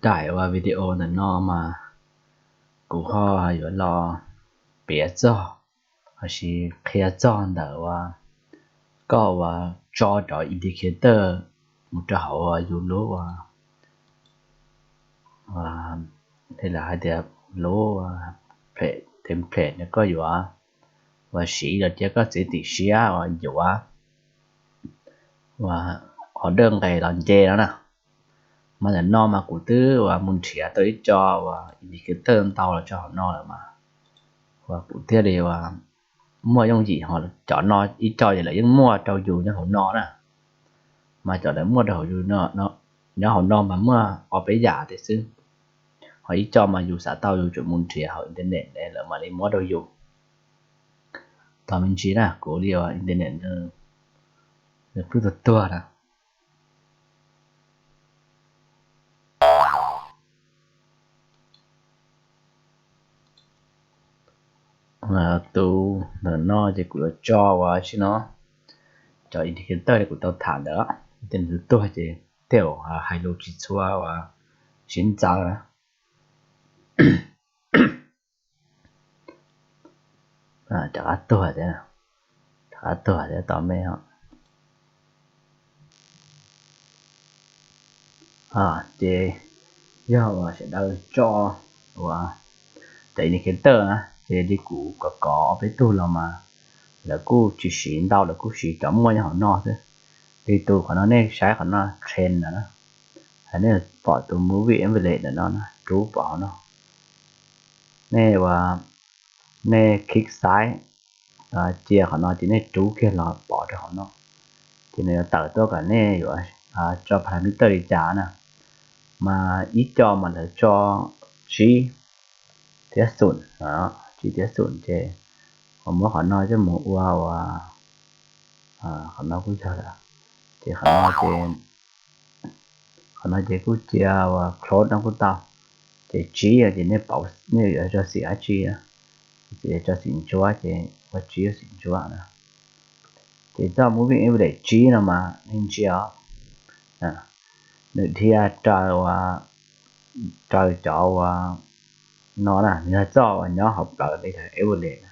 daim uas video ntawm no mas kuv ho yuav los piav txog, los sis qhia txog ntawm uas koj uas tso cov indicator mus rau hauv uas yus lub uas, uas, los hais tias lub template no koj yuav uas siv los cia koj txiav txim siab uas yuav uas order nqes los nce no na. Mas ntawm no mas kuv twb uas mus nrhiav tau ib co uas indicator ntau los tso hauv no lawm mas, uas kuv thiaj li uas muaj yooj yim ho cov no ib co ces lawv yeej muaj rau yus nyob hauv no na. Mas cov lawv muaj rau hauv yus no, nyob hauv no mas muaj ob peb yam tiag xwb. Ho ib co mas yus xav tau yus tsuas mus nrhiav hauv internet lawm mam li muab rau yus. Tos me ntsis na, kuv li uas internet nws kuj tuag tuag na. Tus ntawm no ces kuv yuav tso uas tsi no, cov indicator li kuv tau tham ntawd, ces nws tuag ces tej zaum hais lus tsis tshua uas sib ntxaws na. Rov qab tuag thiab, rov qab tuag thiab tos me. Ces yog uas sawv daws tso uas cov indicator na, ces li kuv kov kov ob peb tug los mas lawv kuj tsis siv ntau, lawv kuj siv cov muaj nyob hauv no xwb. Li tus qhov no nej saib qhov no trend na, nej pom tus movie embedded ntawm no na, rub pom hauv no. Nej uas, nej click xaiv, cia qhov no ces nej rub kiag los pov rau hauv no, ces nws yuav tawm tuaj kom nej yuav tso parameter li cas na. Mas ib co mas lawv tso tsib thiab xum, tsib thiab xum ces kuv muab qhov no coj mus ua ua, qhov no kuj yog lawm, ces qhov no ces, qhov no ces kuj cia uas close no kuj tau. Ces tsib ces nej pauv, nej yuav tso xim dab tsi, txiav tso xim ntsuab ces ua tsib xim ntsuab na. Ces txoj movie embedded tsib no mas nej ntsia os, nws dhia raws uas, raws cov uas no na, nws yog txoj uas nyob hauv plawv li embedded na,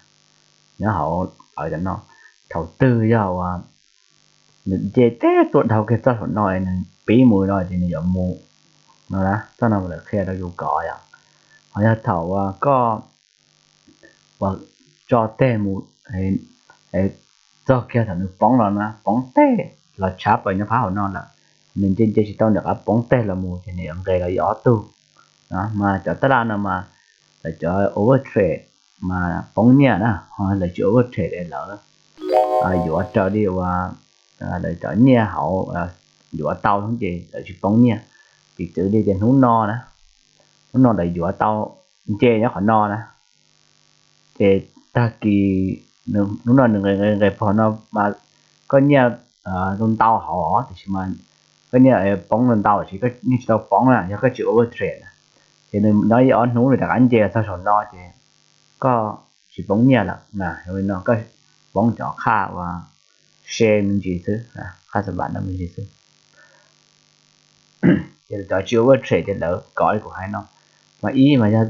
nyob hauv plawv cov no. Thaum twg yog uas nws nce teb tuaj dhau kiag txoj saum no es nws pib mus no ces nws yuav mus no na. Txoj no lawv qhia rau yus kov yom. Ho yog thaum uas koj uas tso teg mus txog kiag thaum nws poob los na, poob teg los tshab plaws nyob phab hauv no lawm, nws nce nce tsis tau nws rov qab poob teg los mus ces nws yuav nqes los ib ob tug. Mas cov tab laj no mas lawv cov overtrade mas poob nyiaj na, ho lawv tsis overtrade es lawv yuav raws li uas lawv cov nyiaj hauv yuav tau xwb ces lawv tsis poob nyiaj. Piv txwv li tias hnub no na, hnub no lawv yuav tau nce nyob qhov no na, ces tag kis hnub no nws nqes nqes nqes puag no mas koj nyiaj ntau ntau hauv tiam sis mas koj nyiaj poob ntau ntau tiam sis koj nyiaj tsis tau poob na yog koj tsis overtrade na. Ces nws nyob ib ob hnub nws rov qab nce txog saum no ces koj tsis poob nyiaj lawm na. Yog li no koj poob cov qhaj uas se me ntsis xwb, qhaj xas vam no me ntsis xwb. Ces cov tsis overtrade ces lawv kov li kuv hais no. Mas ib mas yog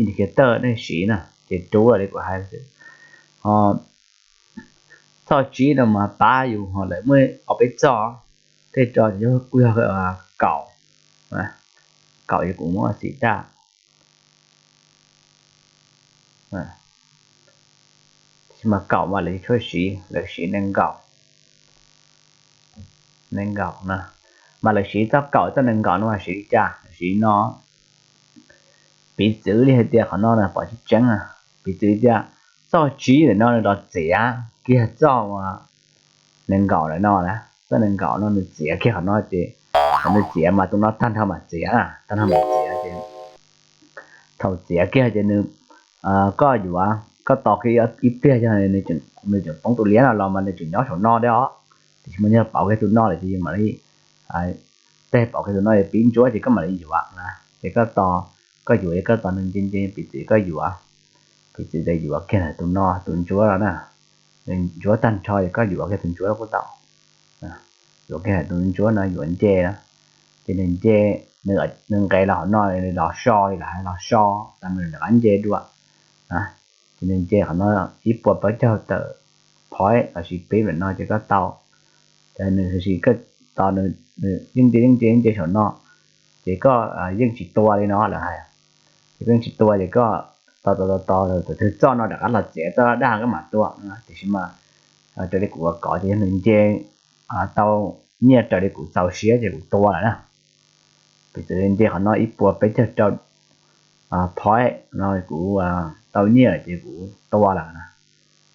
indicator nej siv na ces rub li kuv hais xwb. Ho txoj tsib no mas pab yus ho lawv muaj ob peb txoj, tej tso kuj yog kaum, kaum ces kuv muab xim daj. Tab sis mas kaum mas lawv tsis tshua siv, lawv siv nees nkaum, nees nkaum na. Mas lawv siv txoj kaum txoj nees nkaum no mas siv li cas? Lawv siv no, piv txwv li hais tias qhov no na pom tseeb tseeb na, piv txwv li tias txoj tsib ntawm no nws los txiav kiag txoj uas nees nkaum ntawm no na, txoj nees nkaum no nws txiav kiag qhov no ces, qhov nws txiav mas tus no tag nrho mam txiav na, tag nrho mam txiav ces thaum txiav kiag ces nws, koj yuav, koj tos kiag ib pliag yog nws tseem poob tus liab no los mas nws tseem nyob saum no thiab os. Tiam sis mas yog pauv kiag tus no lawm ces yus mam li, teg pauv kiag tus no es pib ntsuab ces koj mam li yuav na. Ces koj tos, koj yuav es koj tos nws nce nce piv txwv koj yuav, piv txwv tias yuav kiag tus no tus ntsuab no na, nws ntsuab tag nrho ces koj yuav kiag tus ntsuab kuj tau. Yuav kiag tus ntsuab no yuav nce na, ces nws nce nws nqes los hauv no, los so li lawm, los so, tas mus rov qab nce dua. Ces nws nce qhov no ib puas peb caug tawm point lossis pip no ces koj tau. Ces nws tos nws, yeej nce yeej nce yeej nce saum no, ces koj yeej tsis tua li no lawm hais. Ces koj yeej tsis tua ces koj tos tos tos tos thaum twg txoj no rov qab los txiav txoj daj koj mam tua. Tiam sis mas raws li kuv ua kov ces yog nws nce tau nyiaj raws li kuv txaus siab ces kuv tua lawm na. Piv txwv nce qhov no ib puas peb caug rau point no kuv tau nyiaj lawm ces kuv tua lawm.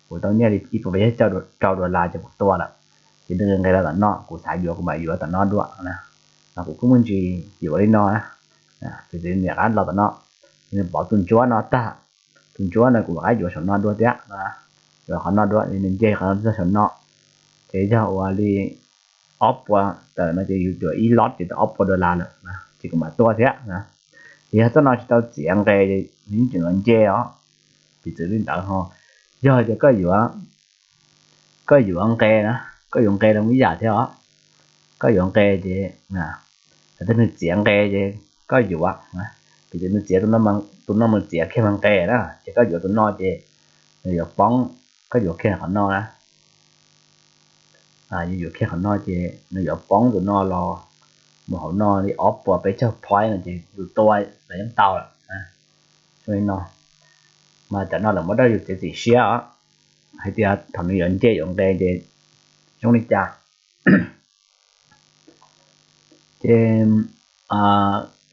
Kuv tau nyiaj li ib puas peb caug rau dollar ces kuv tua lawm. Ces nws nqes los tom no kuv xav yuav kuv mam yuav tom no dua na. Mas kuv kuj muaj ntsis yuav li no na. Piv txwv nws rov qab los tom no, nws pov tus ntsuab no tag, tus ntsuab no kuv rov qab yuav saum no dua thiab. Yuav qhov no dua, nws nce qhov no txog saum no, ces yog ua li ob puas tawm no ces yus yuav ib lot ces tau ob puas dollar lawm, ces kuv mam tua thiab. Ces yog txoj no tsis tau txiav nqes, nws yeej tseem los nce os. Piv txwv li ntawd ho, yog tias koj yuav, koj yuav nqes na, koj yuav nqes los ib yam thiab os. Koj yuav nqes ces, thaum twg nws txiav nqes ces koj yuav, piv txwv nws txiav tus no mus txiav kiag mas nqes na, ces koj yuav tus no ces nws yuav poob, koj yuav kiag qhov no na. Yuav yuav kiag qhov no ces nws yuav poob tus no los mus hauv no li ob puas peb caug point no ces yus tua los yeej tau lawm. Zoo li no, mas cov no lawv muab rau yus txiav txim siab os, hais tias thaum nws yuav nce yuav nqes ces zoo li cas. Ces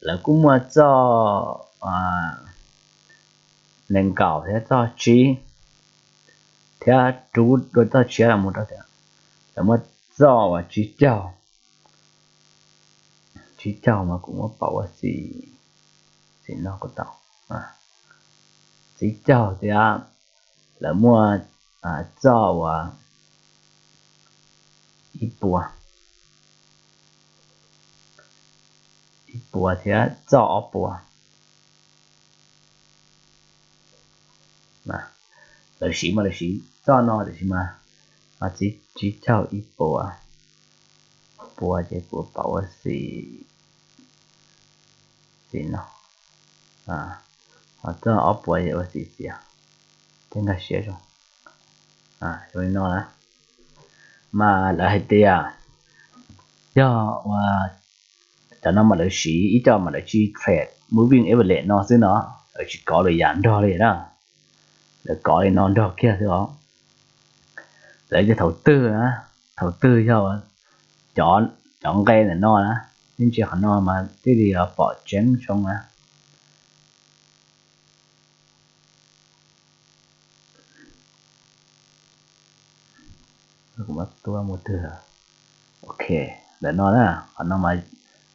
lawv kuj muaj txoj nees nkaum thiab txoj tsib, thiab rub dua txoj tshiab los mus rau tias lawv muaj txoj uas tsib caug, tsib caug mas kuv muab pauv ua xim, xim no kuv tau, tsib caug thiab lawv muaj txoj uas ib puas, ib puas thiab txoj ob puas. Lawv siv mas lawv siv txoj no tiam sis mas tsib caug ib puas, puas ces kuv pauv ua xim, xim no, ho txoj ob puas ua xim txiav, thiab nkag siab zoo, zoo li no na. Mas lawv hais tias yog ua cov no mas lawv siv ib co mas lawv tsis trade moving average no xwb no, lawv tsis kov lwm yam nrog li na. Lawv kov li no nrog kiag xwb os. Lawv tias thaum twg na, thaum twg yog cov, cov nqe ntawm no na, nej ntsia qhov no mas thiaj li pom tseeb zoo na. Tua mus twg? Ok, ntawm no na, qhov no mas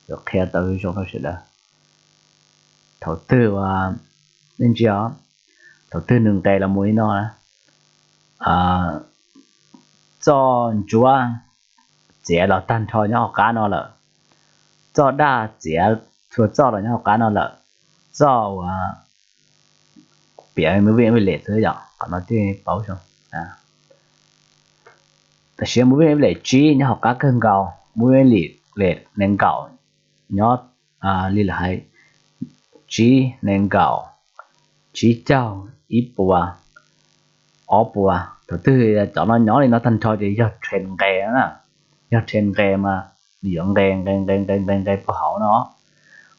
yuav qhia tau zoo rau sawv daws. Thaum twg uas, nej ntsia, thaum twg nws nqes los mus li no na, txoj ntsuab txiav los tag nrho nyob hauv qab no lawm, txoj daj txiav txhua txoj los nyob hauv qab no lawm, txoj uas piav moving average xwb yom, qhov no thiaj paub zoo. Tam sim no moving average tsib nyob hauv qab kawg nkaus, moving average nees nkaum nyob li lawv hais, tsib, nees nkaum, tsib caug, ib puas, ob puas. Thaum twg cov no nyob li no tag nrho ces yog trend nqe na, yog trend nqe mas nws yuav nqe nqe nqe nqe nqe nqe puag hauv no.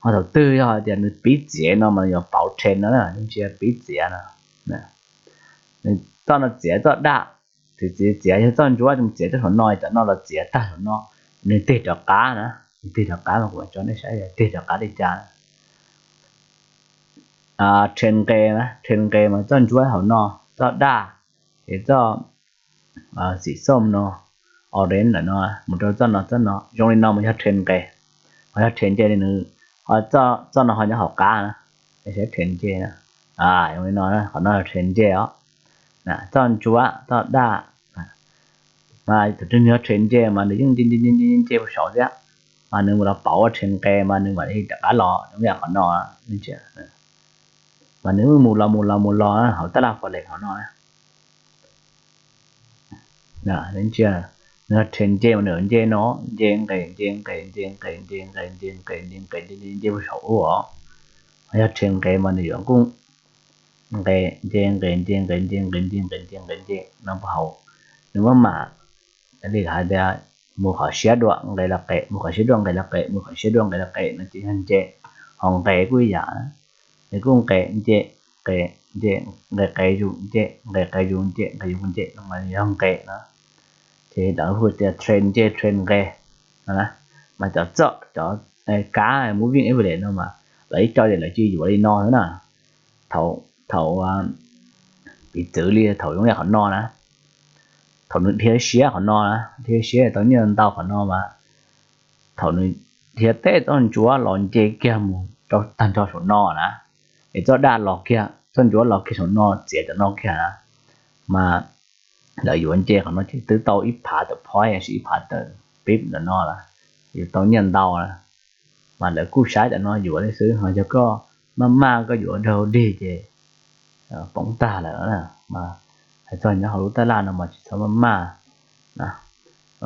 Ho thaum twg yog hais tias nws pib txiav no mas nws yuav pauv trend no na, nej ntsia pib txiav no. Nws txoj no txiav txoj daj, txiav txiav txiav yog txoj ntsuab txiav txoj saum no, cov no los txiav tag saum no, nws tig rov qab na, nws tig rov qab mas kuv tso nej saib tig rov qab li cas. Trend nqe na, trend nqe mas txoj ntsuab hauv no, txoj daj, ces txoj xim xom no, orange lawm no, mus rau txoj no, txoj no zoo li no mas yog trend nqe. Ho yog trend nce li nws, txoj no ho nyob hauv qab na, saib trend nce, zoo li no, qhov no yog trend nce os. Txoj ntsuab txoj daj, mas thaum twg nws yog trend nce mas nws yeej nce nce nce nce nce puag saud thiab, mas nws mus los pauv ua trend nqe mas nws mam li rov qab los, nws yam qhov no, mas nws mus los mus los mus los hauv tab laj forex hauv no. Ntsia, Nws yog trend nce mas nws yuav nce no, nce nqes nce nqes nce nqes nce nqes nce nqes nce nqes nce nce nce puag saum ub os. Yog trend nqes mas nws yuav kuj nqes nce nqes nce nqes nce nqes nce nqes nce nqes nce no puag hauv. Nws muab mam li hais tias mus qhov siab dua nqes los qes, mus qhov siab dua nqes los qes, mus qhov siab dua nqes los qes no ces yog nce. Ho nqes kuj ib yam, nws kuj nqes nce, nqes nce, nqes qes zus nce, nqes qes zus nce, nqes zus nce no mas yog nqes na. Ces lawv hu tias trend nce trend nqes no na. Mas cov txoj cov kav moving average no mas lawv ib co ces lawv cia yuav li no xwb na. Thaum, thaum piv txwv li thaum zoo li qhov no na, thaum nws dhia siab qhov no na, dhia siab tau nyiaj ntau qhov no mas thaum nws dhia teb txoj ntsuav los nce kiag mus rau tag nrho saum no na, es txoj daj los kiag, txoj ntsuav los kiag saum no txiav cov no kiag na, mas lawv yuav nce qhov no ces twb tau ib phav tawm phob los sis ib phav tawm pib ntawm no lawm, yuav tau nyiaj ntau na. Mas lawv kuj saib cov no yuav li xwb, ho yog koj maj maj koj yuav dog dig ces poob tag lawm. Mas hais txog nyob hauv lub tab laj no mas tsis txhob maj maj na.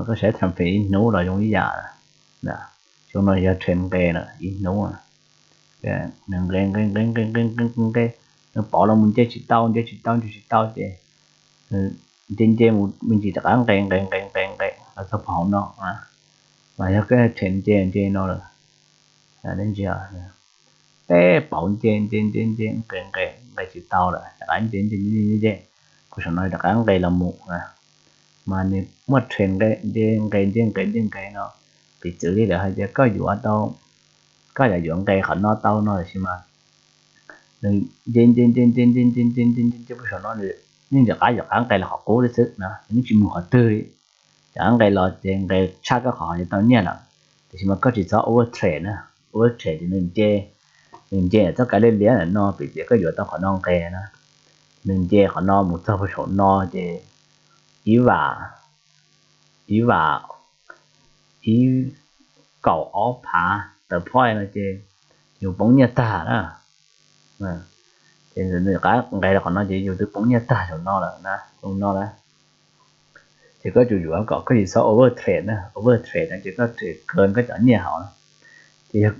Koj saib tham fem ib hnub los zoo ib yam. Xyoo no yog trend nqes na, ib hnub nws nqes nqes nqes nqes nqes nqes nqes, nws pauv los mus nce tsis tau, nce tsis tau, nce tsis tau ces nce nce mus me ntsis rov qab nqes nqes nqes nqes nqes los txog puag hauv no. Mas yog koj trend nce nce no lawm, ntsia, teb pauv nce nce nce nce nqes nqes nqes tsis tau lawm, rov qab nce nce nce nce, kuv saum no rov qab nqes los mus. Mas nws muaj trend nqe nce nqe nce nqe nce nqe no, piv txwv li lawv hais tias koj yuav tau, koj yog yuav nqe qhov no tau no tiam sis mas nws nce nce nce nce nce nce nce nce nce nce puag saum no, yeej rov qab yuav qab nqe los qhov qub li xwb na, nws yeej tsis mus qhov twg li. Rov qab nqe los ces nqe tshaj koj qhov yuav tau nyiaj lawm, tiam sis mas koj tsis txhob over trade na. Over trade ces nws nce, nws nce txoj kav liab liab ntawm no, piv txwv koj yuav tau qhov no nqe na, nws nce qhov no mus txog puag saum no ces ib vam, ib vam, ib kaum ob phav tawm phob no ces yus poob nyiaj tag na. Ces nws rov qab nqe los qhov no ces yus twb poob nyiaj tag saum no lawm na, zoo no na. Ces koj tsum yuav kom koj tsis txhob over trade na, over trade no ces koj trade kawg koj cov nyiaj hauv na. Ces yog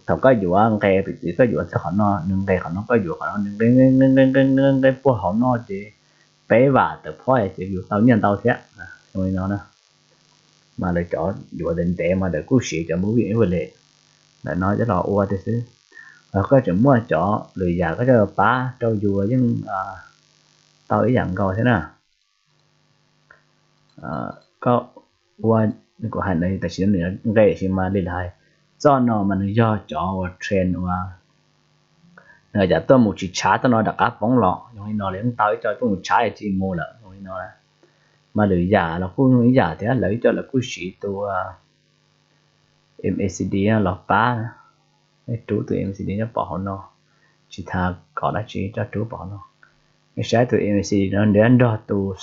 thaum koj yuav nqe, piv txwv koj yuav txog qhov no, nws nqe qhov no koj yuav qhov no, nws nqe nqe nqe nqe nqe nqe puag hauv no ces peb vam tawm phob ces yus tau nyiaj ntau thiab, zoo li no na. Mas lawv cov yuav ntev ntev mas lawv kuj siv cov moving average ntawm no coj los ua tiag xwb. Koj tseem muaj cov lwm yam koj coj los pab rau yus los yeej tau ib yam nkaus thiab na. Koj ua, kuv hais tam sim no nws nqe tiam sis mas li lawv hais, txoj no mas nws yog cov uas trend uas nws cas tuaj mus tsis tshav txoj no rov qab poob los, zoo li no lawv yeej tau ib co tuaj mus tshav es tsis mus lawm, zoo li no. Mas lwm yam los kuj zoo ib yam thiab, lawv ib co lawv kuj siv tus MACD los pab, nej rub tus MACD nyob pom hauv no, tsis tas kom dab tsi coj rub pom hauv no. Nej saib tus MACD no nrhiav nrog tus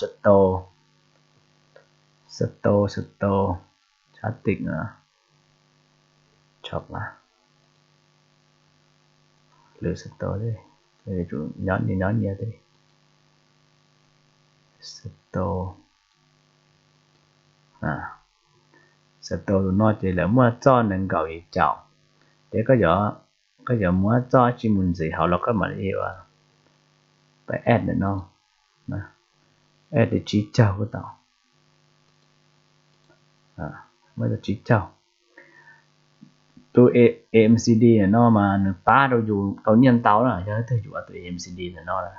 Stochastic, Stochastic, Stochastic, Stochastic, lwm Stochastic, nyob nyias nyob nyias thiab. Stochastic, Stochastic tus no ces lawv muaj txoj nees nkaum yim caum, ces koj yuav, koj yuav muab txoj dab tsi mus ntxiv hauv los koj mam li ua, pab add ntawm no, add tsib caug kuj tau, muab txoj tsib caug. Tus MACD ntawm no mas nws pab rau yus tau nyiaj ntau na, yog leej twg yuav tus MACD ntawm no lawm.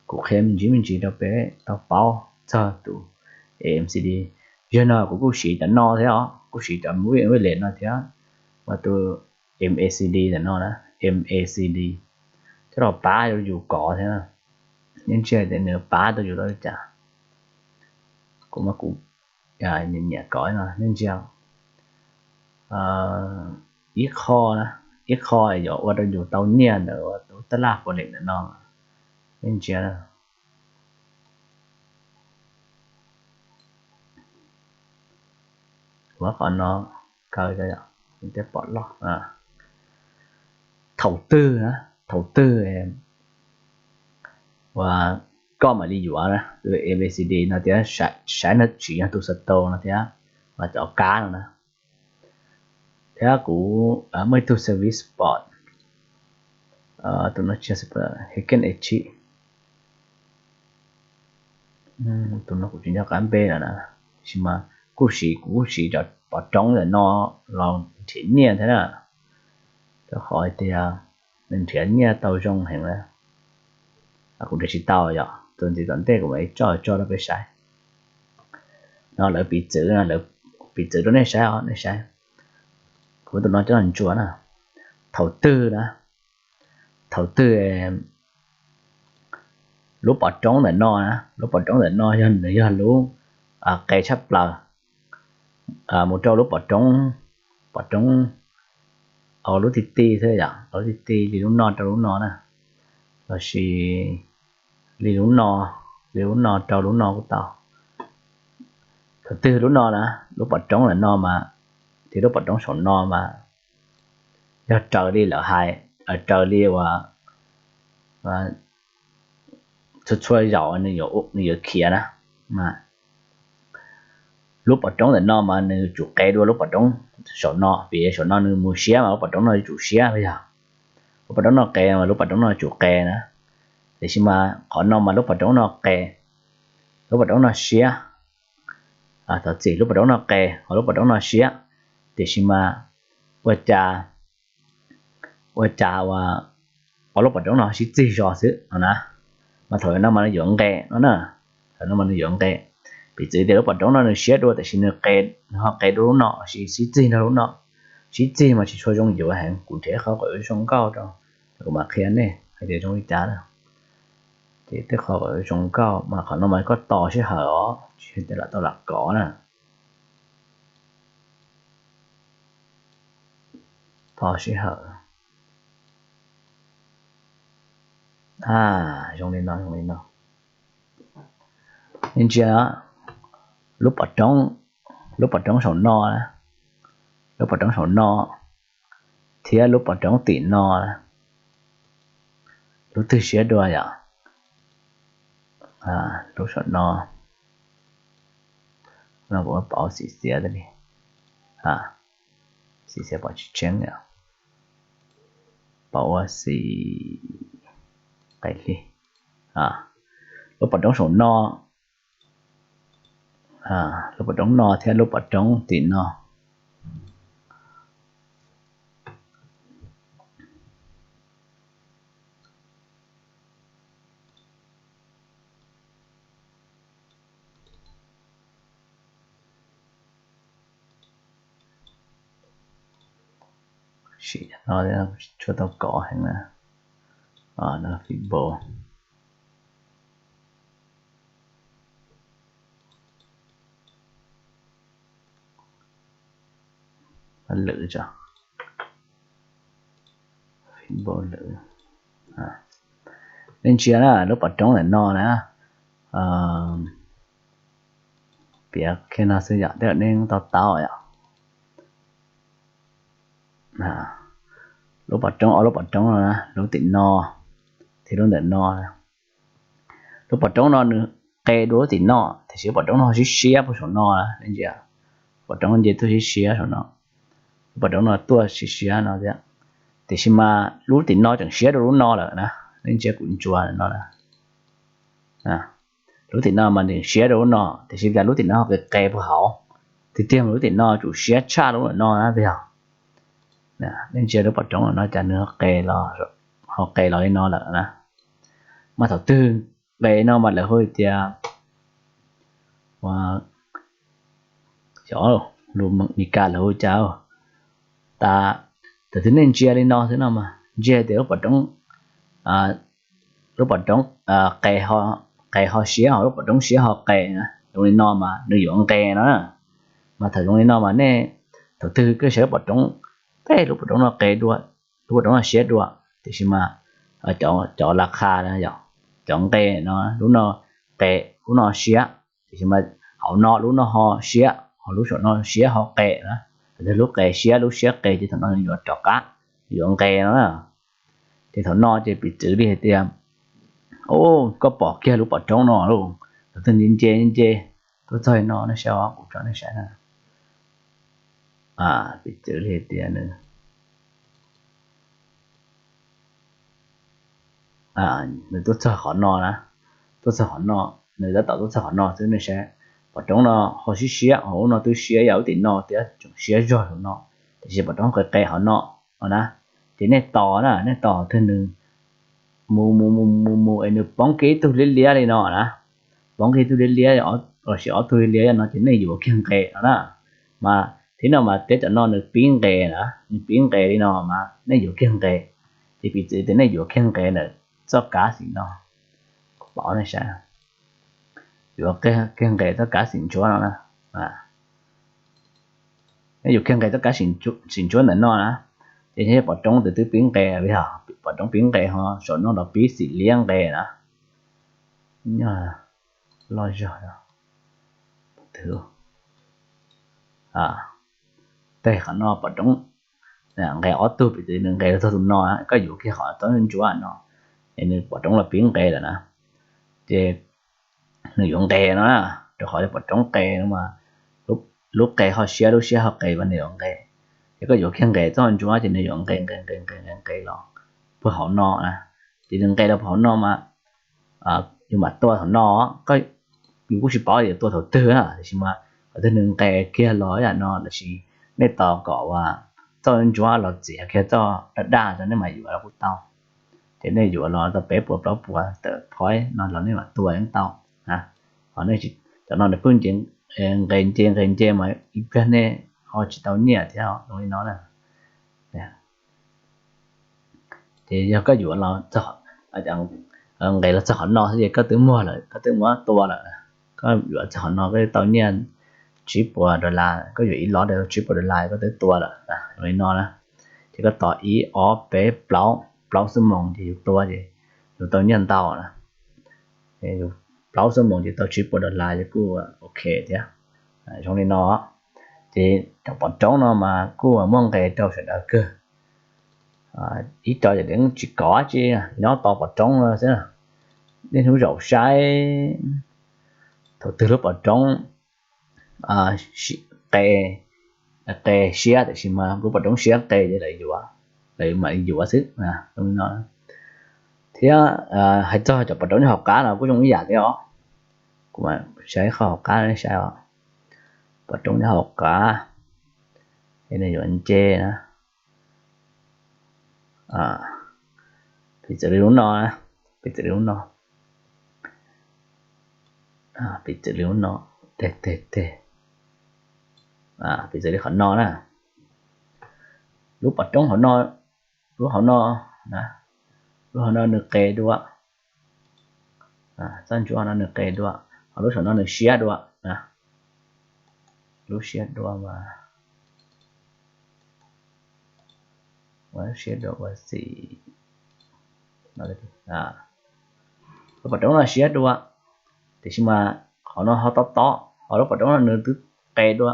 Kuv qhia me ntsis me ntsis rau peb tau paub txog tus MACD. Yog no kuv kuj siv cov no thiab os, kuj siv cov moving average no thiab, mas tus MACD ntawm no na, MACD coj los pab rau yus kov thiab. Nej ntsia tias nws pab tau yus tau li cas. Kuv mas kuv nyiam nyiam kov no, nej ntsia, ib qho, ib qho yuav ua rau yus tau nyiaj ntawm tus tab laj Forex ntawm no, nej ntsia. Ua qhov no kaw, tej pom loj, thaum twg, thaum twg uas koj mam li yuav na, tus A B C D no thiab, saib no tsis yog tus xav tau no thiab, mas cov kab no na. Thiab kuv muaj ib tug service port, tus no tsis yog, Hidden Edge, tus no kuv tsis nco qab npe lawm na, tiam sis mas kuj siv, kuv kuj siv cov pov roob ntawm no los nrhiav nyiaj thiab na, rau qhov hais tias nws nrhiav nyiaj tau zoo heev na. Kuv nrhiav tsis tau yom, tus ntxiv tom ntej kuv mam li tso tso rau peb saib. No lawv piv txwv, lawv piv txwv rau nej saib os, nej saib. Kuv tus no coj los ntsuas na. Thaum twg na, thaum twg lub pov roob ntawm no na, lub pov roob ntawm no yog, nws yog lub qe tshaj plaws, mus rau lub pov roob, pov roob, lub ti ti xwb yom, lub ti ti li lub no rau lub no na, lossis li lub no, li lub no rau lub no kuj tau. Thaum twg lub no na, lub pov roob ntawm no mas, thiab lub pov roob saum no mas, yog raws li lawv hais, raws li uas txhua txhua zaus nws yuav khiav na, mas lub pov roob ntawm no mas nws yuav tsum qe dua lub pov roob saum no, vim saum no nws mus siab mas lub pov roob no yuav tsum siab yog. Lub pov roob no qe mas lub pov roob no yuav tsum qe na. Tiam sis mas qhov no mas lub pov roob no qe, lub pov roob no siab. Thov txim, lub pov roob no qe, ho lub pov roob no siab. Tiam sis mas ua cas, ua cas ua, ob lub pov roob no sib txig zog xwb no na. Mas thaum no mas nws yuav nqe no na, thaum no mas nws yuav nqe. Piv txwv tias lub pov roob no nws siab dua tiam sis nws qe, nws ho qe dua lub no, lossis sib txig nrog lub no. Sib txig mas tsis tshua zoo yuav heev, kuv nrhiav qhov kom zoo nkauj rau, kuv mam qhia nej hais tias zoo li cas na. Ces tej qhov kom zoo nkauj mas qhov no mas koj tos sij hawm os, tsis yog tias lam tau lam kov na. Tos sij hawm. Zoo li no, zoo li no. Nej ntsia, lub pov roob, lub pov roob saum no, lub pov roob saum no, thiab lub pov roob tim no, lub twg siab dua yom? Lub saum no, no kuv pauv xim xiav li, xim xiav pom tsis tseeb, pauv ua xim qis li. Lub pov roob saum no, lub pov roob no thiab lub pov roob tim no. Sim no tshua tau kov heev na. Fib npau lwm, fib npau lwm. Nej ntsia na, lub pov roob ntawm no na, piav kiag no xwb yom, tej zaum nej tau taub yom. Lub pov roob, ob lub pov roob no na, lub tim no thiab lub ntawm no. Lub pov roob no nws qe dua lub tim no, tiam sis lub pov roob no siab siab puag saum no na, nej ntsia. Pov roob nce tuaj siab siab saum no, lub pov roob no tuaj siab siab no thiab. Tiam sis mas lub tim no tseem siab dua lub no lawm na, nej ntsia kuv ntsuas no na. Lub tim no mas nws siab dua lub no, tiam sis cas lub tim no ho qe qe puag hauv. Tiag tiag mas lub tim no tsum siab tshaj lub no na, puas yog? Nej ntsia lub pov roob no cas nws ho qe los li no lawm na. Mas thaum twg qe no mas lawv hu tias, xyov, lus Meskas lawv hu cas, tas thaum twg nej ntsia li no xwb no mas ntsia tias lub pov roob, lub pov roob qe, qe ho siab, ho lub pov roob siab ho qe na, zoo li no mas nws yuav nqe no na. Mas thaum zoo li no mas nej, thaum twg koj saib lub pov roob, tej lub pov roob no qe dua, lub pov roob no siab dua, tiam sis mas cov las qha na yom, cov nqe no, lub no qe, lub no siab, tiam sis mas hauv no lub no ho siab, ho lub saum no siab ho qe na. Thaum twg lub qe siab, lub siab qe ces thaum no nws yuav rov qab, yuav nqe no na. Ces thaum no ces piv txwv li hais tias Koj pom kiag lub pom roob no lauj, tus twg nce nce nce tuaj txog no, nej saib os, kuv tso nej saib na. Piv txwv li tias nws, nws tuaj txog qhov no na, tuaj txog qhov no, nws tab tom tuaj txog qhov no xwb, nej saib, pom roob no ho siab siab, ho ub no twb siab yam ub tim no thiab, tseem siab zog no, tiam sis pom roob qe qe qhov no na. Ces nej tos na, nej tos twg nws mus mus mus mus mus es nws poob kiag ib tug liab liab li no na, poob kiag ib tug liab liab los sis ob tug liab liab no ces nej yuav kiag nqes no na. Mas thiab no mas tiab cov no nws pib nqes na, nws pib nqes li no mas nej yuav kiag nqes. Ces piv txwv tias nej yuav kiag nqes ntawm txoj kav xim no, kuv pom nej saib, yuav kiag nqes txoj kav xim ntsuab no na. Nej yuav kiag nqes txoj kav xim ntsuab ntawm no na. Ces pom roob tus twb pib nqes li hos, pom roob pib nqes ho saum no los pib xim liab nqes na. Nyob loj zog, tes qhov no pom roob nqes ob tug, piv txwv nws nqes los txog tus no, koj yuav kiag qhov txoj ntsuab no, es nws pom roob los pib nqes lawm na. Ces nws yuav nqes no na, rau qhov pom roob qes no mas, lub qe ho siab, lub siab ho qes mas nws yuav nqes. Ces koj yuav kiag nqes txoj ntsuab ces nws yuav nqes nqes nqes nqes nqes nqes los puag hauv no na. Ces nws nqes los puag hauv no mas yus mam tua thaum no, yus kuj tsis paub yuav tua thaum twg na, tiam sis mas qhov twg nws nqes kiag los yam no lossis nej tos kom uas txoj ntsuab los txiav kiag txoj daj daj rau nej mam yuav los kuj tau. Ces nej yuav los tau peb puas plaub puas tawm phob no los nej mam tua yeej tau na. Ho nej, cov no nws pheej nqes nce nqes nce mas ib pliag nej ho tsis tau nyiaj thiab zoo li no na. Ces yog koj yuav los, nqes los txog qhov no xwb ces koj twb muag lawm, koj twb muab tua lawm. Koj yuav txog qhov no koj tau nyiaj tsib puas dollar, koj yuav ib lob tau tsib puas dollar koj twb tua lawm zoo li no na. Ces koj tos ib ob peb plaub, plaub xuab moos ces yus tua ces yus tau nyiaj ntau na. Plaub xuab moos ces tau tsib puas dollar ces kuj ok thiab. Zoo li no, ces cov pom roob no mas kuj muaj nqes rau sawv daws kawg. Ib co ces yeej tsis kov tsi, nyob tos pom roob no xwb. Niaj hnub zaum saib thaum twg lub pom roob qe, qe siab, tiam sis mas lub pom roob siab qe ces lawv yuav, lawv mam li yuav xwb. Thiab hais txog cov pom roob nyob hauv qab no kuj zoo ib yam thiab os. Kuv mam saib qhov hauv qab, saib os, pom roob nyob hauv qab es nws yuav nce na. Piv txwv li lub no, piv txwv li lub no, piv txwv li lub no, teg teg teg, piv txwv li qhov no na. Lub pom roob hauv no, lub hauv no, lub hauv no nws qe dua, txoj ntsuab no nws qe dua, ho lub saum no nws siab dua na. Lub siab dua mas, siab dua ua xim, lub pom roob no siab dua, tiam sis mas qhov no ho tob tob, ho lub pom roob no nws twb qe dua.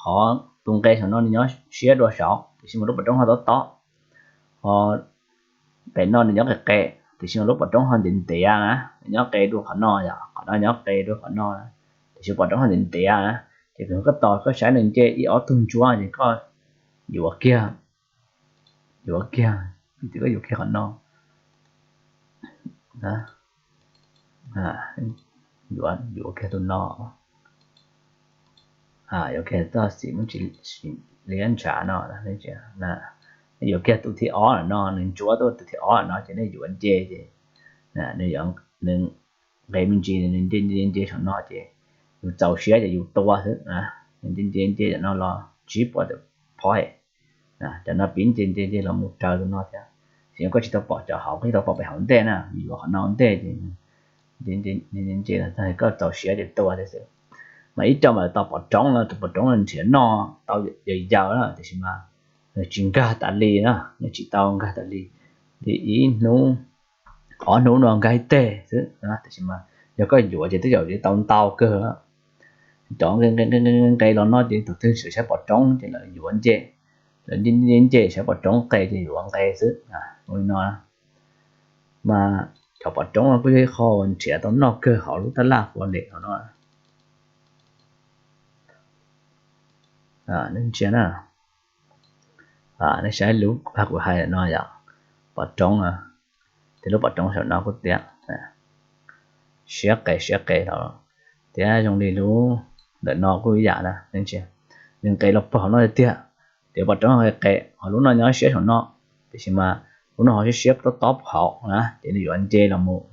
Qhov tus nqe saum no nws nyob siab dua saud, tiam sis mas lub pom roob ho tob tob. Ho pem no nws nyob qe qe, tiam sis mas lub pom roob ho ntev ntev na, nws nyob qe dua qhov no, yog qhov no nyob qe dua qhov no, tiam sis pom roob ho ntev ntev na. Ces koj tos koj saib nws nce ib ob tug ntsuab ces koj yuav kiag, yuav kiag, koj yuav kiag qhov no, yuav kiag tus no, yuav kiag txoj xim muaj tsis liab ntshav no, nej yuav kiag tus thib ob lawm no, nws ntsuab tuaj tus thib ob lawm no ces nej yuav nce ces nws nqe me ntsis, nws nce nce nce saum no ces yus txaus siab ces yus tua xwb. Nws nce nce nce no los tsib puas tawm phob, cov no pib nce nce nce los mus raws tus no thiab. Tiam sis koj tsis tau pom cov hauv, koj tsis tau pom pem hauv ntej na, yuav qhov no ntej ces nce nce los txog koj txaus siab ces tua thiab xwb. Mas ib co mas tos pom roob no, tus pom roob no nrhiav noj tau yawm yawm na, tiam sis mas nws tsis nkag tas li na, nws tsis tau nkag tas li, li ib hnub ob hnub no nkag ib teg xwb. Tiam sis mas yog koj yuav ces twb yuav tau ntau kawg. Cov nqe nqe los no ces tus twg saib pom roob ces lawv yuav nce, lawv nce nce saib pom roob qe ces yuav nqe xwb. Li no mas Pom roob no kuj yog ib qho uas nrhiav tau noj kawg hauv lub tab laj Forex hauv no. Nej ntsia na, nej saib lub kuv hais no yom, pom roob, ces lub pom roob saum no kuj tias siab qes siab qes los, thiab zoo li lub ntawm no kuj ib yam na, nws nqes los pog hauv no tiag, ces pom roob qes qes, ho lub no nyob siab saum no, tiam sis mas lub no ho siab siab tob tob hauv na, ces nws yuav nce los mus,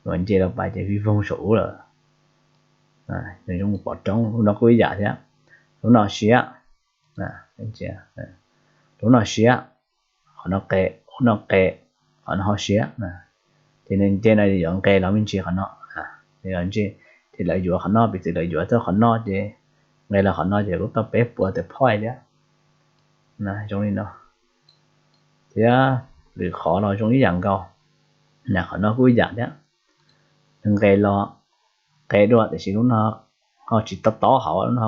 yuav nce los pais ces vij voog saum ub lawm. Nws zoo pom roob, lub no kuj ib yam thiab, lub no siab, lub no siab, qhov no qes, lub no qes, qhov no ho siab, ces nws nce no yuav nqes los me ntsis qhov no, ces lawv yuav qhov no, piv txwv lawv yuav txog qhov no ces nqes los qhov no ces kuj tau peb puas tawm point thiab, zoo li no. Thiab lwm qhov los zoo ib yam nkaus, qhov no kuj ib yam thiab, nws nqes los nqes dua tiam sis lub no ho tsis tob tob hauv, lub no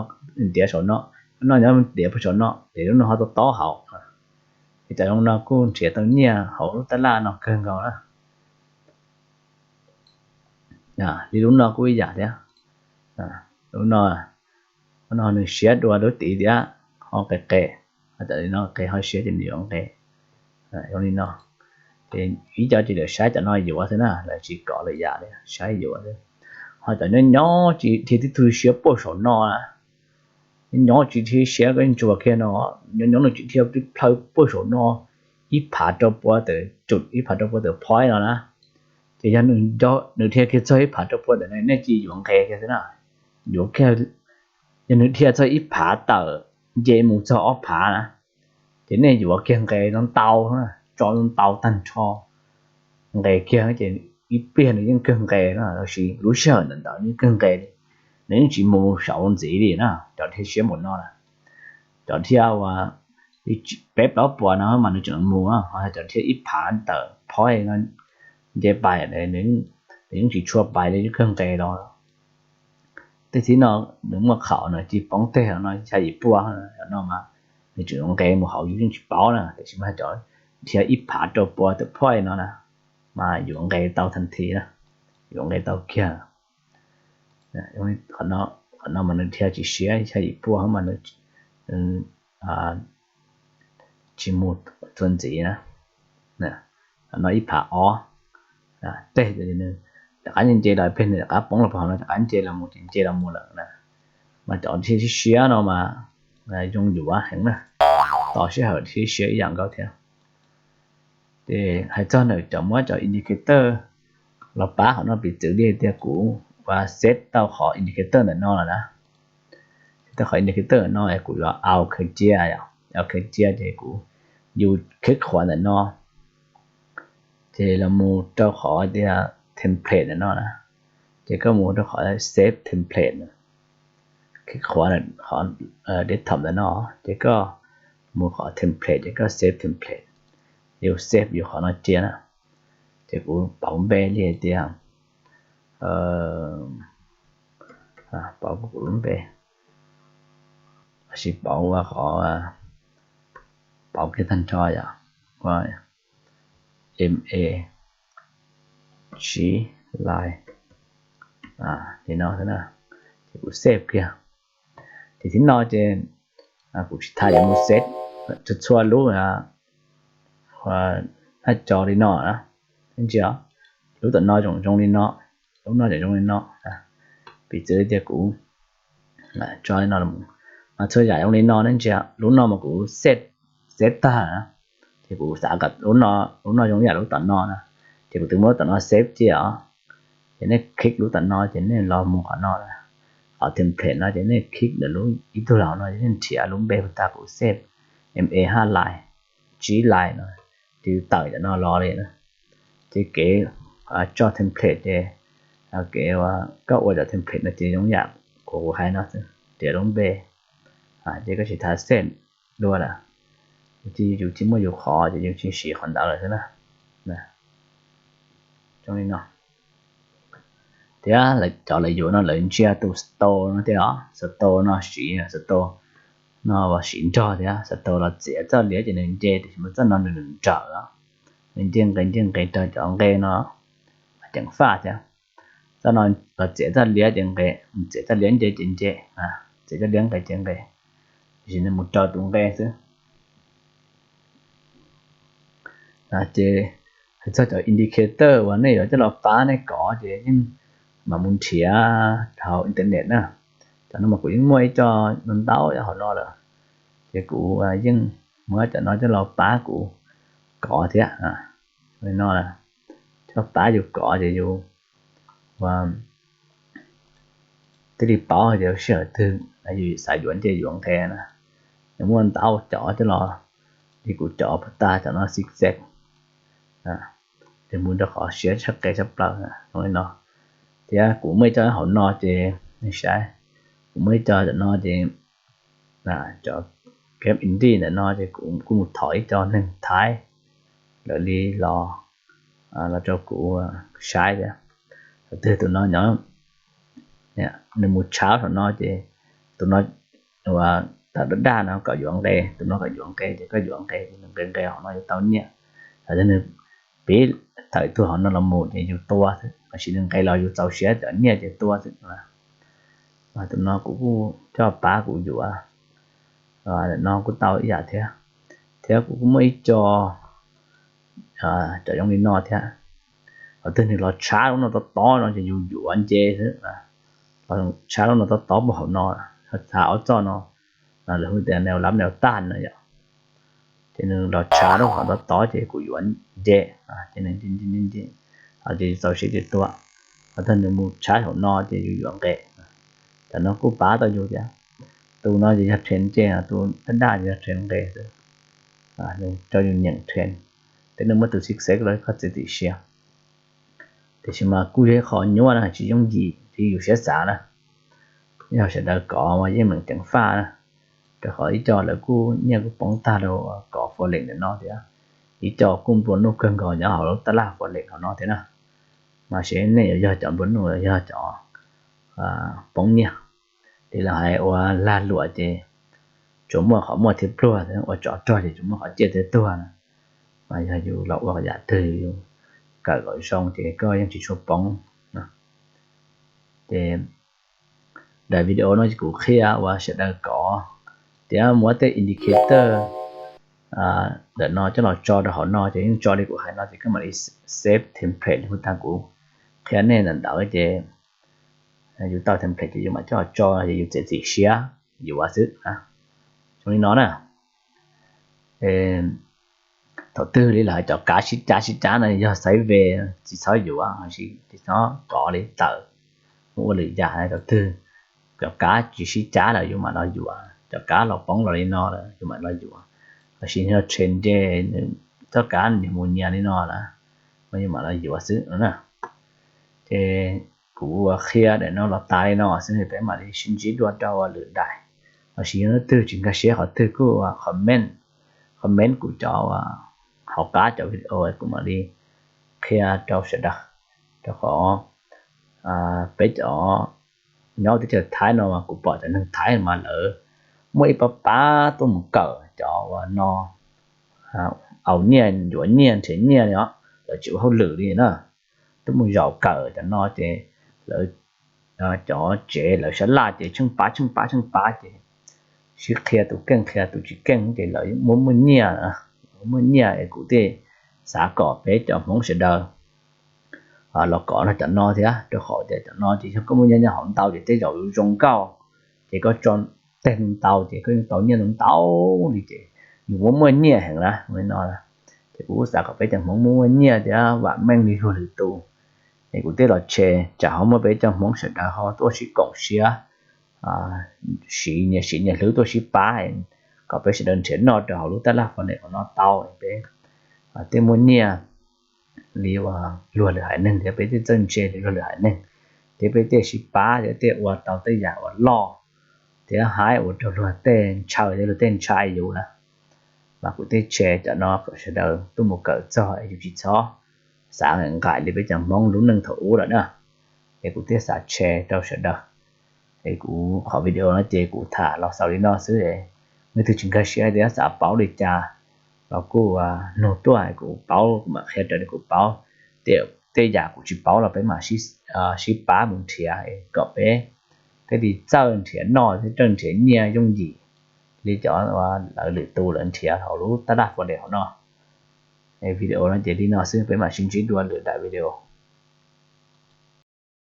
ntiav saum no, lub no nyob ntiav puag saum no ces lub no ho tob tob hauv. Ces cov zoo no kuj nrhiav tau nyiaj hauv lub tab laj no kawg nkaus na. Li lub no kuj ib yam thiab, lub no, lub no nws siab dua lub tid thiab, ho qes qes, ho cov li no qes ho siab ces nws yuav nqes, zoo li no. Ces ib co ces lawv saib cov no yuav xwb na, lawv tsis kov lawm yam li, saib yuav xwb. Ho cov nyob nyob tsis dhia tib tug siab puag saum no na, nyob nyob tsis dhia siab koj ntsuas kiag no, nyob nyob nws tsis dhia tib plhaw puag saum no ib phav rau pua tawm tsum, ib phav rau pua tawm point no na, ces yog nws dhia kiag txog ib phav rau pua tawm no nej cia yuav nqes kiag xwb na, yuav kiag. Yog nws dhia txog ib phav tawm nce mus txog ob phav na, ces nej yuav kiag nqes ntau ntau, tso ntau tag nrho, nqes kiag ces ib pliag nws yeej kawg nqes na, los sis lub sij hawm ntawd ntawd nws yeej kawg nqes li, nws yeej tsis mus saud ntxiv li na. Cov dhia siab npaum no na, cov dhia uas peb plaub puas no mas nws tseem mus, ho cov dhia ib phav tawm point no nce pais, nws yeej tsis tshua pais li, yeej kawg nqes los. Tej thib no nws muaj qhaum no ci poob teg no xya yim pua no mas nws tseem yuav nqes mus hauv yus yeej tsis paub na, tiam sis mas cov dhia ib phav rau pua tawm point no na mas yuav nqes tau tag nthi na, yuav nqes tau kiag. Qhov no mas nws dhia tsis siab, xya yim pua mas nws tsis mus txuas ntxiv na. Qhov no ib phav ob teg, nws rov qab nce los pem, nws rov qab poob los pem hauv no, rov qab nce los mus ces nce los mus lawm na. Mas cov dhia siab siab no mas zoo yuav heev na, tos sij hawm dhia siab ib yam nkaus thiab. Ces hais txog ntawm cov muab cov indicator los pab qhov no, piv txwv li tias kuv ua set tau qhov indicator ntawm no lawm na, tau qhov indicator ntawm no es kuv yuav au khaws cia, au khaws cia ces kuv, yus click qhuav ntawm no, ces los mus rau qhov tias template ntawm no na, ces koj mus rau qhov save template, click qhuav qhov desktop ntawm no, ces koj mus qhov template ces koj save template, yus save yus qhov no cia na. Ces kuv pauv npe li hais tias, pauv kuv lub npe, tab sis pauv ua qhov, pauv kiag tag nrho yom, ua ma tsib li li no xwb na, ces kuv save kiag. Ces thib no ces kuv tsis tas yuav mus save txhua txhua lub haj co li no na. Ntsia, lub tom no tseem zoo li no, lub no tseem zoo li no. Piv txwv tias kuv tso li no, mas txhua yam zoo li no ne. Ntsia lub no mas kuv save, save tag na, ces kuv xav kom lub no, lub no zoo yam lub tom no na, ces kuv twb muab lub tom no save cia os. Ces nej click lub tom no ces nej los mus qhov no, qhov template no ces nej click ntawm lub ib tug laug no ces nej nrhiav lub npe puag ta kuv save, ma haj li, tsib li no, ces tawm cov no los li na. Ces kev tso template ces kev koj ua cov template no ces zoo yam kuv hais no, nrhiav lub npe, ces koj tsis tas save dua lawm, yus tsis muaj yus qhov ces yus tsis siv qhov ntawd lawm xwb na. Thiab cov lawv yuav no lawv ntsia tus store no thiab os, store no siv, store no siv nrog thiab, store los txiav txoj liab ces nws nce, tiam sis mas txoj no nws nrawm os. nws nce nqes nce nqes raws cov nqe no mas ceev faj thiab. Txoj no los txiav txoj liab ces nqe, txiav txoj liab nce ces nce, txiav txoj liab nqes ces nqe, tiam sis nws mus raws tus nqe xwb. Ces hais txog cov indicator uas nej yuav coj los pab nej kov ces yeej mam mus nrhiav hauv internet na. Cov no mas kuv yeej muaj ib co ntau ntau hauv no lawm, ces kuv yeej muab cov no coj los pab kuv kov thiab. Li no, coj pab yus kov ces yus ua thiaj li paub tias sij hawm twg yus xav yuav nce yuav nqe na. Nws muaj ntau cov coj los, li kuv cov puag ta cov no xib xeb, ces mus rau qhov siab tshaj qe tshaj plaws zoo li no. Thiab kuv muaj ib co hauv no ces nej saib, kuv muaj ib co cov no ces cov game indie ntawm no ces kuv kuj mus thov ib co neeg Thaib lawv li los, los rau kuv saib thiab. Thaum twg tus no nyob, nws mus tshab saum no ces tus no ua tawm daj daj no kom yuav nqe, tus no kom yuav nqe ces koj yuav nqe ces nws nqe nqe hauv no yuav tau nyiaj. Thaum twg nws piv tawm tuag hauv no los mus ces yus tua xwb, tab sis nws nqe los yus txaus siab cov nyiaj ces tua xwb. Mas tus no kuv kuj coj pab kuv yuav, ntawm no kuj tau ib yam thiab. Thiab kuv kuj muaj ib co cov zoo li no thiab. Thaum twg nws los tshab lub no tob tob no ces yus yuav nce xwb. Los tshab lub no tob tob puag hauv no, txha ob txoj no, lawv hu tias neo lab neo tag no yom. Ces nws los tshab lub hauv tob tob ces kuv yuav nce, ces nws nce nce nce nce, ces txaus siab ces tua. Hos thaum nws mus tshab hauv no ces yus yuav nqe. Cov no kuj pab tau yus thiab. Tus no ces yog trend nce, tus daj daj ces yog trend nqe xwb, rau yus nyeem trend. Tej neeg muab tus xib xeb los koj txiav txim siab. Tiam sis mas kuj yog ib qho nyuaj na, tsis yooj yim li yus siab xav na. Yog sawv daws kov mas yeej meem ceev faj na, rau qhov ib co lawv kuj nyiaj kuj poob tag rau kov Forex ntawm no thiab. Ib co kuj nplua nuj kawg nkaus nyob hauv lub tab laj Forex hauv no thiab na. Mas seb nej yuav yog cov nplua nuj los yog cov poob nyiaj. Li lawv hais ua lag luam ces tsuas muaj qhov muaj thiaj pluag, ua tsov rog ces tsuas muaj qhov ciaj thiaj tuag na. Mas yog yus los ua yam twg yus kawm kom zoo ces koj yeej tsis tshua poob. Ces daim video no ces kuv qhia uas sawv daws kov thiab muab tej indicator ntawm no coj los tso rau hauv no ces yeej tso li kuv hais no ces koj mam li save template li kuv tag kuv qhia nej ntawm ntawd ces yus tau template ces yus mam coj los tso ces yus txiav txim siab yuav xwb. Zoo li no na. Thaum twg li lawv hais cov kav sib cav sib cav no yog xaiv ve, tsis txhob yuav, tsis txhob kov li tawm, ua lwm yam. Thaum twg cov kav tsis sib cav lawm yus mam los yuav, cov kav los poob los li no lawm yus mam los yuav. Lossis yog trend nce, txoj kav nws mus nyias li no lawm, yus mam los yuav xwb na. Ces kuv ua qhia daim no los tas li no xwb, peb mam li sib ntsib dua rau lwm daim. Lossis yog leej twg tsis nkag siab qhov twg kuj comment, comment kuv cov hauv qab cov video kuv mam li qhia rau sawv daws. Rau qhov peb cov nyob teb chaws Thaib no mas kuv pom cov neeg Thaib mas lawv muaj ib pab pab tuaj mus kawm cov uas no, aus nyiaj, yuav nyiaj, nrhiav nyiaj li os, lawv tsis ua hauj lwm li na. Tuaj mus zaum kawm cov no ces lawv cov tsev lawv sab laj ces tsheej pab tsheej pab tsheej pab ces sib qhia tus keej qhia tus tsis keej ces lawv muaj muaj nyiaj, muaj nyiaj es kuv thiaj xav kom peb cov Hmoob sawv daws los kov no cov no thiab, rau qhov tias cov no ces yog koj muaj nyiaj nyob hauv ntau ces tej zaum yuav zoo nkauj, ces koj tso teg ntau ces koj yeej tau nyiaj ntau li ces yus muaj muaj nyiaj heev na li no. Ces kuv xav kom peb cov Hmoob muaj muaj nyiaj thiab vam meej li luag lwm tus. Es kuv thiaj los tshem tsam ho muaj peb cov Hmoob sawv daws ho tuaj sib koom siab, siv nyias siv nyias hlwb tuaj sib pab, kom peb sawv daws nrhiav noj rau hauv lub tab laj Forex no tau, peb thiaj muaj nyiaj li uas luag lwm haiv neeg thiab peb thiaj txawj ntse li luag lwm haiv neeg, thiab peb thiaj sib pab thiab thiaj ua tau tej yam uas loj thiab haib ua rau luag tej ntshaw thiab luag tej ntshai yus na. Mas kuv thiaj tshem cov no kom sawv daws tuaj mus kawm txog es yus tsis txhob xav nqaim li peb cov Hmoob lub neej thaum ub lawm na. Es kuv thiaj xav tshem rau sawv daws. Es kuv qhov video no ces kuv tham los xaus li no xwb, leej twg tsis nkag siab thiab xav paub li cas los kuj nug tuaj kuv paub, kuv mam qhia raws li kuv paub. Tej yam kuv tsis paub los peb mam sib pab mus nrhiav kom peb thiaj li txawj nrhiav noj thiab txawj nrhiav nyiaj yooj yim li cov lawv lwm tus lawv nrhiav hauv lub tab laj Forex hauv no. Video no ces li no xwb, peb mam sib ntsib dua lwm daim video.